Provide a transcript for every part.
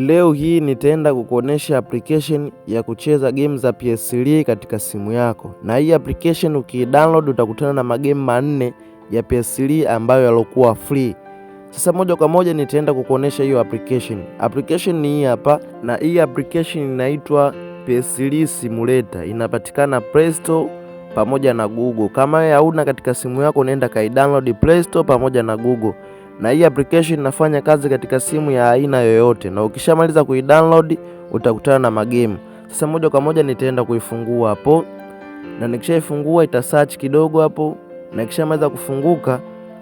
Leo hii nitaenda kukuonesha application ya kucheza game za PS3 katika simu yako, na hii application ukidownload utakutana na magame 4 ya PS3 ambayo yalokuwa free. Sasa moja kwa moja nitaenda kukuonesha hiyo application. Application ni hii hapa, na hii application inaitwa PS3 Simulator, inapatikana Play Store pamoja na Google. Kama wewe hauna katika simu yako, unaenda kai-download Play Store pamoja na Google. Na hii application inafanya kazi katika simu ya aina yoyote, na ukishamaliza kuidownload utakutana na magame. Sasa moja kwa moja nitaenda kuifungua hapo, na nikishaifungua ita search kidogo hapo, na ikishamaliza kufunguka,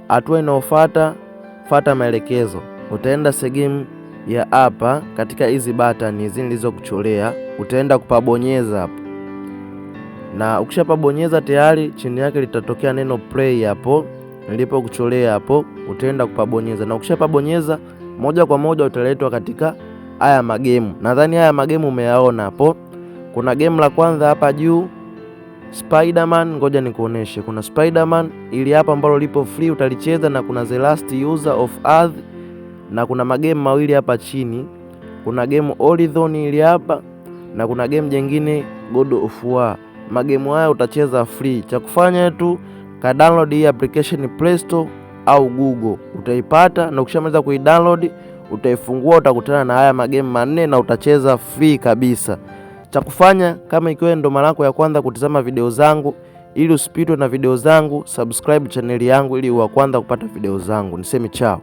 hatua inayofuata, fuata maelekezo. Utaenda sehemu ya hapa katika hizi button hizi nilizokuchorea, utaenda kupabonyeza hapo, na ukishapabonyeza tayari chini yake litatokea neno play hapo nilipokuchorea hapo, utaenda kupabonyeza, na ukishapabonyeza moja kwa moja utaletwa katika haya magemu. Nadhani haya magemu umeyaona hapo. Kuna game la kwanza hapa juu Spiderman, ngoja nikuoneshe. Kuna Spiderman ili hapa ambalo lipo free utalicheza, na kuna The Last User of Earth, na kuna magame mawili hapa chini. Kuna game Horizon ili hapa na kuna game jingine God of War. Magemu haya utacheza free. Cha kufanya tu ka download hii application Play Store au Google utaipata, na ukishamaliza kuidownload utaifungua, utakutana na haya magame 4 na utacheza free kabisa. Cha kufanya kama ikiwa ndo mara yako ya kwanza kutizama video zangu, ili usipitwe na video zangu, subscribe chaneli yangu ili uwe wa kwanza kupata video zangu. Niseme chao.